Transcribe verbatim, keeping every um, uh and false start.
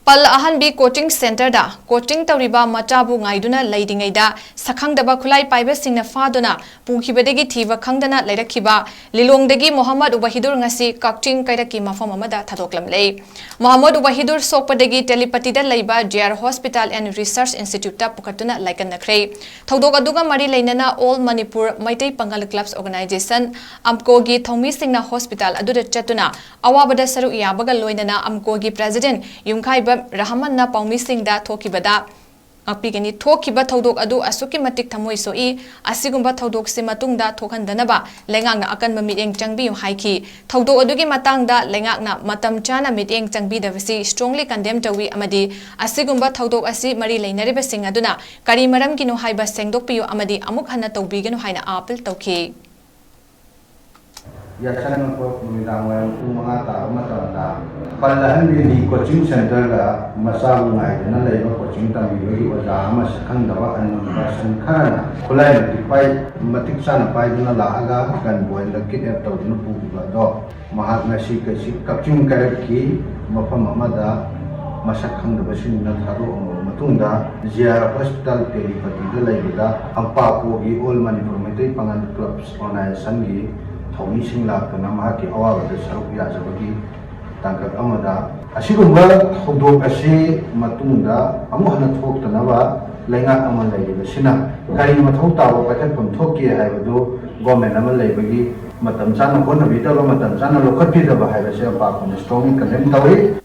ꯄꯜ ꯑꯍꯟꯕꯤ coaching ꯁꯦꯟꯇꯔꯗ coaching ꯇꯧꯔꯤꯕ ꯃꯆꯥꯕꯨ ꯉꯥꯏꯗꯨꯅ ꯂꯩꯔꯤꯉꯩꯗ ꯁꯛꯈꯪꯗꯕ ꯈꯨꯠꯂꯥꯏ ꯄꯥꯏꯕꯁꯤꯡꯅ ꯐꯥꯗꯨꯅ ꯄꯨꯈꯤꯕꯗꯒꯤ ꯊꯤꯕ ꯈꯪꯗꯅ ꯂꯩꯔꯛꯈꯤꯕ ꯂꯤꯂꯣꯡꯗꯒꯤ ꯃꯣꯍꯝꯃꯗ ꯋꯥꯍꯤꯗꯨꯔ ꯉꯁꯤ ꯀꯛꯆꯤꯡ ꯀꯩꯔꯛꯀꯤ ꯃꯐꯝ ꯑꯃꯗ ꯊꯥꯗꯣꯛꯂꯝꯂꯦ꯫ ꯃꯣꯍꯝꯃꯗ ꯋꯥꯍꯤꯗꯨꯔ ꯁꯣꯛꯄꯗꯒꯤ ꯇꯦꯂꯤꯄꯇꯤꯗ ꯂꯩꯕ J R hospital and research ꯏꯟꯁꯇꯤꯇ꯭ꯌꯨꯠꯇ ꯄꯨꯈꯠꯇꯨꯅ ꯂꯥꯏꯀꯠꯅꯈ꯭ꯔꯦ꯫ ꯊꯧꯗꯣꯛ ꯑꯗꯨꯒ ꯃꯔꯤ ꯂꯩꯅꯅ all Manipur Meitei Pangal clubs organisation, ꯑꯝꯀꯣꯒꯤ ꯊꯧꯃꯤꯁꯤꯡꯅ ꯍꯣꯁꯄꯤꯇꯥꯜ ꯑꯗꯨꯗ ꯆꯠꯇꯨꯅ ꯑꯋꯥꯕꯗ ꯁꯔꯨꯛ ꯌꯥꯕꯒ ꯂꯣꯏꯅꯅ ꯑꯝꯀꯣꯒꯤ ꯄ꯭ꯔꯦꯁꯤꯗꯦꯟꯠ ꯌꯨꯝꯈꯥꯏꯕ ꯔꯍꯃꯟꯅ ꯄꯥꯎꯃꯤꯁꯤꯡꯗ ꯊꯣꯛꯈꯤꯕꯗ ꯉꯥꯛꯄꯤꯒꯅꯤ꯫ ꯊꯣꯛꯈꯤꯕ ꯊꯧꯗꯣꯛ ꯑꯗꯨ ꯑꯁꯨꯛꯀꯤ ꯃꯇꯤꯛ ꯊꯃꯣꯏ ꯁꯣꯛꯏ꯫ ꯑꯁꯤꯒꯨꯝꯕ ꯊꯧꯗꯣꯛꯁꯤ ꯃꯇꯨꯡꯗ ꯊꯣꯛꯍꯟꯗꯅꯕ ꯂꯩꯉꯥꯛꯅ ꯑꯀꯟꯕ ꯃꯤꯠꯌꯦꯡ ꯆꯪꯕꯤꯌꯨ ꯍꯥꯏꯈꯤ꯫ ꯊꯧꯗꯣꯛ ꯑꯗꯨꯒꯤ ꯃꯇꯥꯡꯗ ꯂꯩꯉꯥꯛꯅ ꯃꯇꯝ ꯆꯥꯅ ꯃꯤꯠꯌꯦꯡ ꯆꯪꯕꯤꯗꯕꯁꯤ strongly condemn ꯇꯧꯏ ꯑꯃꯗꯤ ꯑꯁꯤꯒꯨꯝꯕ ꯊꯧꯗꯣꯛ ꯑꯁꯤ ꯃꯔꯤ ꯂꯩꯅꯔꯤꯕꯁꯤꯡ ꯑꯗꯨꯅ ꯀꯔꯤ ꯃꯔꯝꯒꯤꯅꯣ ꯍꯥꯏꯕ ꯁꯦꯡꯗꯣꯛꯄꯤꯌꯨ ꯑꯃꯗꯤ ꯑꯃꯨꯛ ꯍꯟꯅ ꯇꯧꯕꯤꯒꯅꯨ ꯍꯥꯏꯅ ꯑꯥꯄꯤꯜ ꯇꯧꯈꯤ꯫ ꯌꯥꯆꯪꯉꯛꯄ ꯅꯨꯃꯤꯗꯥꯡ ꯋꯥꯏꯔꯝ ꯄꯨꯡ ꯃꯉꯥ ꯇꯥꯕ ꯃꯇꯝꯗ ꯄꯜ ꯑꯍꯟꯕꯤꯒꯤ ꯀꯣꯆꯤꯡ ꯁꯦꯟꯇꯔꯗ ꯃꯆꯥꯕꯨ ꯉꯥꯏꯗꯨꯅ ꯂꯩꯕ ꯀꯣꯆꯤꯡ ꯇꯝꯕꯤꯕꯒꯤ ꯑꯣꯖꯥ ꯑꯃ ꯁꯛꯈꯪꯗꯕ unknown person ꯈꯔꯅ ꯈꯨꯠꯂꯥꯏ ꯃꯇꯤꯛ ꯄꯥꯏ-, ꯃꯇꯤꯛ ꯆꯥꯅ ꯄꯥꯏꯗꯨꯅ ꯂꯥꯛꯑꯒ ꯒꯟ ꯄꯣꯏꯟꯗ ꯀꯤꯗꯅꯦꯞ ꯇꯧꯗꯨꯅ ꯄꯨꯈꯤꯕ ꯑꯗꯣ ꯃꯍꯥꯛ ꯉꯁꯤ ꯀꯛꯆꯤꯡ ꯀꯩꯔꯛꯀꯤ ꯃꯐꯝ ꯑꯃꯗ ꯃꯁꯛ ꯈꯪꯗꯕꯁꯤꯡꯅ ꯊꯥꯗꯣꯛꯑꯝꯃꯕ ꯃꯇꯨꯡꯗ ꯖꯤ ꯑꯥꯔ ꯍꯣꯁꯄꯤꯇꯥꯜ ꯇꯦꯂꯤꯄꯇꯤꯗ ꯂꯩꯕꯗ ꯑꯝꯄꯥꯄꯣꯒꯤ ꯑꯣꯜ ꯃꯅꯤꯄꯨꯔ ꯃꯩꯇꯩ ꯄꯥꯉꯜ ꯀ꯭ꯂꯕꯁ ꯑꯣꯔꯒꯅꯥꯏꯖꯦꯁꯟꯒꯤ ꯊꯧꯃꯤꯁꯤꯡ ꯂꯥꯛꯇꯨꯅ ꯃꯍꯥꯛꯀꯤ ꯑꯋꯥꯕꯗ ꯁꯔꯨꯛ ꯌꯥꯖꯕꯒꯤ ꯇꯥꯡꯀꯛ ꯑꯃꯗ ꯑꯁꯤꯒꯨꯝꯕ ꯊꯧꯗꯣꯛ ꯑꯁꯤ ꯃꯇꯨꯡꯗ ꯑꯃꯨꯛ ꯍꯟꯅ ꯊꯣꯛꯇꯅꯕ ꯂꯩꯉꯥꯛ ꯑꯃ ꯂꯩꯔꯤꯕꯁꯤꯅ ꯀꯔꯤ ꯃꯊꯧ ꯇꯥꯕ ꯄꯥꯏꯈꯠꯐꯝ ꯊꯣꯛꯀꯦ ꯍꯥꯏꯕꯗꯨ ꯒꯣꯔꯃꯦꯟ ꯑꯃ ꯂꯩꯕꯒꯤ ꯃꯇꯝ ꯆꯥꯅ ꯍꯣꯠꯅꯕꯤꯗꯕ, ꯃꯇꯝ ꯆꯥꯅ ꯂꯧꯈꯠꯄꯤꯗꯕ ꯍꯥꯏꯕꯁꯦ ꯑꯝꯄꯥꯄꯣꯅ strongly condemn ꯇꯧꯏ꯫